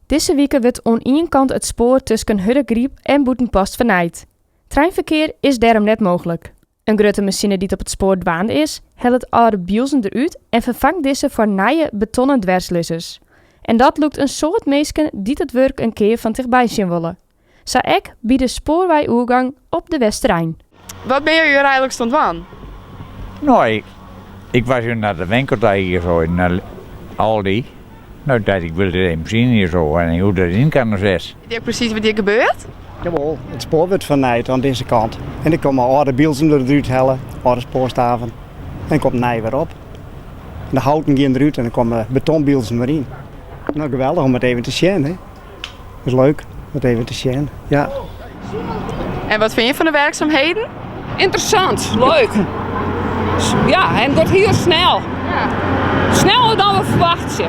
Dizze wike wurdt oan ien kant it spoar tusken Hurdegaryp en Bûtenpost fernijd. Treinferkear is dêrom net mooglik. In grutte masine dy't op it spoar dwaande is, hellet âlde bylzen derút en ferfangt dizze foar nije betonnen dwerslizzers. En dat lûkt in soad minsken dy't it wurk in kear fan tichtby sjen wolle. Sa ek by de spoarweioergong op de Westerein. Wat binne jo hjir eigenliks oan it dwaan? No, ik was hier naar de winkel daar hier zo in de Aldi. Nou, dat ik wilde even zien hier zo en hoe dat in kan is. Weet je ek presys wat hjir gebeurt? Jawol, it spoar wurdt fernijd oan dizze kant. En der komme âlde bylzen derút helle, âlde spoarstaven. En komt nij wer op. En de houten gean derút en der komme betonbylzen wer yn. Nou, geweldich om it even te sjen, hè. Is leuk om it even te sjen, ja. En wat fine je fan de werkzaamheden? Ynteressant, leuk. Ja, en it giet hiel snel. Sneller dan we ferwachtsje.